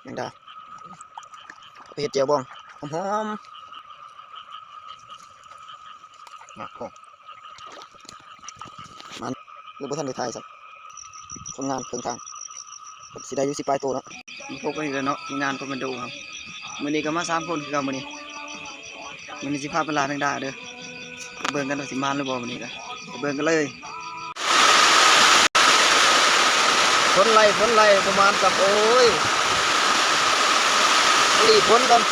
ແມງດາ ເອົາໄປເຮັດແຈ່ວບອງ ຫອມໆ ມັກບໍ່ ມັນ ຫຼືບໍ່ທັນໄດ້ຖ່າຍຊ້ຳ ຜົນງານເຄິ່ງທາງ ກໍຊິໄດ້ຢູ່ສິບປາຍໂຕເນາະ. ພົບກັນອີກແລ້ວເນາະ ທີມງານຄອມມານໂດເຮົາ ມື້ນີ້ກໍມາສາມຄົນຄືເກົ່າມື້ນີ້ ມື້ນີ້ຊິພາໄປລ່າແມງດາເດີ ໄປເບິ່ງກັນວ່າຊິໝານຫຼືບໍ່ມື້ນີ້ ກໍໄປເບິ່ງກັນເລີຍ. ຝົນໄລ່ ຝົນໄລ່ ປະມານກັບ ໂອ້ຍ ໄປຫຼີບຝົນກ່ອນ.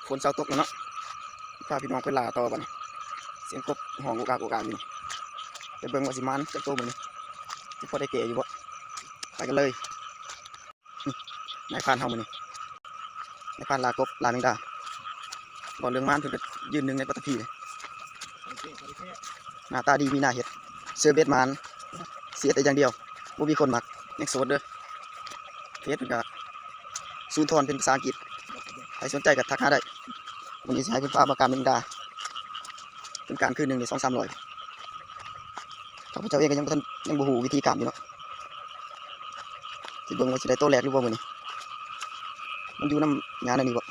ຝົນເຊົາຕົກແລ້ວເນາະ ພາພີ່ນ້ອງໄປລ່າຕໍ່ບັດນີ້ ສຽງກົບຮ້ອງໂອກອາກໂອກອາກຢູ່ນີ້ ໄປເບິ່ງວ່າຊິໝານຈັກໂຕມື້ນີ້ ຊິພໍໄດ້ແກ່ຢູ່ບໍ່ ໄປກັນເລີຍ. ນາຍພານເຮົາມື້ນີ້ ນາຍພານລ່າກົບລ່າແມງດາ ເວົ້າເລື່ອງໝານເພິ່ນກໍຢືນໜຶ່ງໃນປັດຕະພີເລີຍ ໜ້າຕາດີມີໜ້າເຮັດ ເຊີເບັດໝານ ເສຍແຕ່ຢ່າງດຽວ ບໍ່ມີຄົນມັກ ຍັງໂສດເດີ. ເຟສເພິ່ນກໍສູນທອນເປັນພາສາອັງກິດ ໃຜສົນໃຈກໍທັກຫາໄດ້ ມື້ນີ້ຊິໃຫ້ເພິ່ນພາມາການແມງດາ ເປັນການຄືນໜຶ່ງນີ້ສອງສາມຮ້ອຍ. ຂ້າພະເຈົ້າເອງກໍຍັງບໍ່ທັນ ຍັງບໍ່ຮູ້ວິທີການຢູ່ເນາະ ຊິເບິ່ງວ່າຊິໄດ້ໂຕແລກຫຼືບໍ່ມື້ນີ້ ມັນຢູ່ນຳຫຍ້າແນວນີ້ບໍ່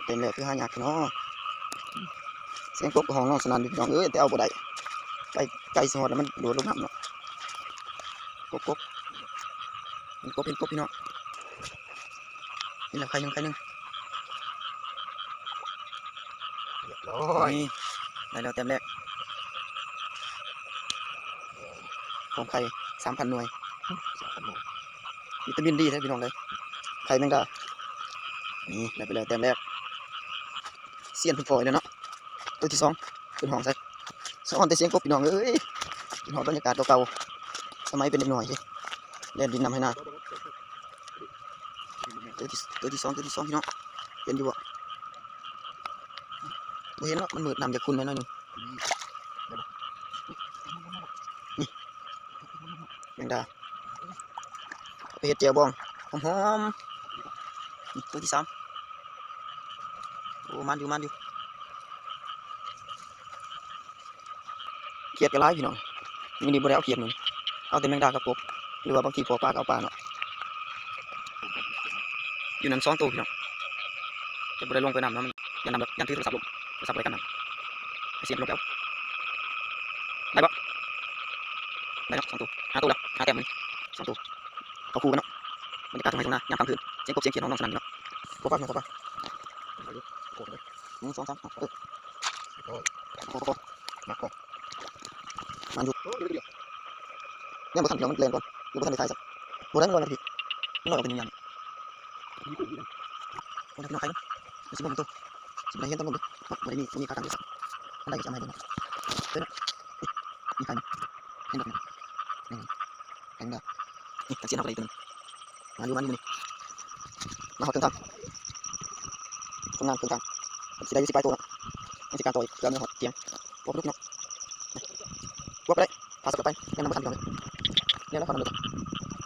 ເຕັມແລ້ວຄືຫາຍາກເນາະ. ສຽງກົບກໍຮ້ອງຮ້ອງສະໜັ່ນຢູ່ພີ່ນ້ອງເອີຍ ແຕ່ເອົາບໍ່ໄດ້ ໄກ ໄກຊິຮອດແລ້ວມັນໂດດລົງນ້ຳເນາະ. ກົບ ກົບ ເຫັນກົບ ເຫັນກົບພີ່ນ້ອງ ເຫັນແລ້ວໄຂ່ໜຶ່ງ ໄຂ່ໜຶ່ງ. ຮຽບຮ້ອຍ ນີ້ ໄດ້ແລ້ວແຕ້ມແລກ ຂອງໄຂ່ສາມພັນໜ່ວຍ ສາມພັນໜ່ວຍ ວິຕາມິນດີແທ້ພີ່ນ້ອງເອີຍ ໄຂ່ແມງດາ ນີ້ ໄດ້ໄປແລ້ວແຕ້ມແລກ. ຊຽນເພິ່ນພໍ້ອີກແລ້ວເນາະ ໂຕທີສອງ ເພິ່ນຮ້ອງໃສ່ ສະອອນແຕ່ສຽງກົບພີ່ນ້ອງເອີຍ ຄິດຮອດບັນຍາກາດເກົ່າໆ ສະໄໝເປັນເດັກນ້ອຍ ແລ່ນດິນນຳໄຮ່ນາ. ໂຕທີ ໂຕທີສອງ ໂຕທີສອງ ພີ່ນ້ອງ ເຫັນຢູ່ບໍ່? ບໍ່ເຫັນເນາະ ມັນມືດ ນ້ຳຢາກຂຸ່ນແດ່ໜ້ອຍໜຶ່ງ. ນີ້ ແມງດາ ເອົາໄປເຮັດແຈ່ວບອງ ຫອມໆ. ນີ້ ໂຕທີສາມ ໂອ້ ມານຢູ່ ມານຢູ່. ຂຽດກໍຫຼາຍພີ່ນ້ອງ ມື້ນີ້ບໍ່ໄດ້ເອົາຂຽດ ມື້ນີ້ເອົາແຕ່ແມງດາກັບກົບ ຫຼືວ່າບາງທີພໍປາກໍເອົາປາເນາະ. ຢູ່ນັ້ນສອງໂຕພີ່ນ້ອງ ແຕ່ບໍ່ໄດ້ລົງໄປນຳເນາະ ມັນຢ້ານນຳ ຢ້ານຖືໂທລະສັບລົງ ໂທລະສັບບໍ່ໄດ້ກັນນຳ ໃຫ້ຊຽນລົງໄປເອົາ. ໄດ້ບໍ່? ໄດ້ເນາະ ສອງໂຕ ຫ້າໂຕແລ້ວ ຫ້າແຕ້ມມື້ນີ້ ສອງໂຕ. ເຂົ້າຄູ່ກັນເນາະ ບັນຍາກາດທົ່ງໄຮ່ທົ່ງນາ ຍາມກາງຄືນ ສຽງກົບສຽງຂຽດຮ້ອງສະໜັ່ນຢູ່ເນາະ. ບໍ່ຟັງ ບໍ່ຟັງ ໜຶ່ງ ສອງ ສາມ ເອີ ໂອ້ ມາຢູ່ ຍັງບໍ່ທັນເທື່ອ ມັນແລ່ນກ່ອນ ຍັງບໍ່ທັນໄດ້ຖ່າຍຊ້ຳ ບໍ່ໄດ້ ມັນລອຍມາທີ່ ມັນລອຍອອກໄປຢູ່ຢ່າງນີ້. ໂອ້ ໄດ້ພີ່ນ້ອງ ໄຂ່ມັນ ມັນຊິບໍ່ເປັນໂຕ ຊິບໍ່ໄດ້ເຫັນຕອນລົງເດີ ບໍ່ໄດ້ມີ ບໍ່ມີຂາຕັ້ງເດີ ຄັນໄດ້ກໍຊິເອົາມາໃຫ້ເບິ່ງ ເອີ ນີ້ ນີ້ໄຂ່ມັນ ເຫັນບໍ່ພີ່ນ້ອງ ນີ້ ໄຂ່ມັນດາ ນີ້ ຕາຊຽນເຮົາກໍໄດ້ອີກໂຕໜຶ່ງ ມາຢູ່ ມາຢູ່ມື້ນີ້ ມາຮອດເຄິ່ງທາງ ຄົນງານເຄິ່ງທາງ ມັນຊິໄດ້ຢູ່ສິບປາຍໂຕເນາະ ຍັງຊິກາງຕໍ່ອີກ ເພື່ອເມືອຮອດທ່ຽງ ພວກປາດຸກເນາະ ພວກໄປໄດ້ ພາສັບໄປ ແນວນຳບໍ່ທັນພີ່ນ້ອງເອີຍ ແນວນຳບໍ່ທັນເລີຍ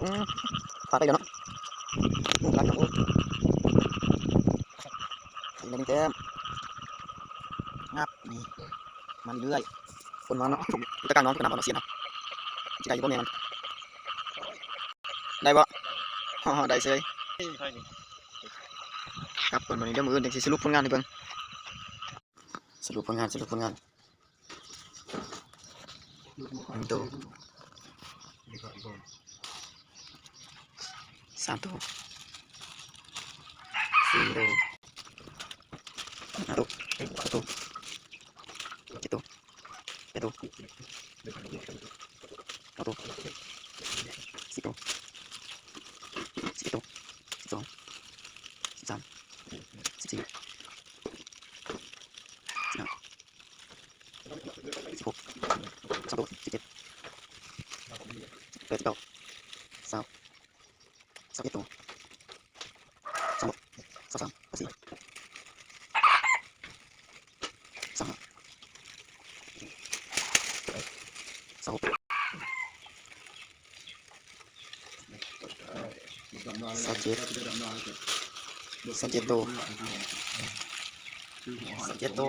ອືມ ພາໄປແລ້ວເນາະ ໂອ້ ຫຼາຍພີ່ນ້ອງ ໂອ້ ໄປແລ້ວໜຶ່ງແຕ້ມ ງັບ ນີ້ ມາເລື້ອຍໆ ຄົນມາເນາະ ຕະກາງນ້ອງ ຕະກາງນ້ອງເນາະ ຊຽນເຮົາ ຊິໄດ້ຢູ່ບໍ່ແມ່ມັນ ໄດ້ບໍ່? ຮໍ ໄດ້ເຊີຍ ກັບກ່ອນ ບັດນີ້ດຽວມື້ອື່ນຈັ່ງຊິສະຫຼຸບຜົນງານໃຫ້ເບິ່ງ ສະຫຼຸບຜົນງານ ສະຫຼຸບຜົນງານ ໜຶ່ງໂຕ ສາມໂຕ ສີ່ໂຕ ຫ້າໂຕ ຫົກໂຕ ເຈັດໂຕ ແປດໂຕ ເກົ້າໂຕ ສິບໂຕ ສິບເອັດໂຕ ສິບສອງ ສິບສາມ ສິບສີ່ ສິບຫ້າ ສິບຫົກ ສອງໂຕ ສິບເຈັດ ສິບແປດ ສິບເກົ້າ ຊາວ ຊາວເອັດໂຕ ຊາວສອງ ຊາວສາມ ຊາວສີ່ ຊາວຫ້າ ຊາວຫົກ ຊາວເຈັດ ຊາວເຈັດໂຕ ຊາວເຈັດໂຕ.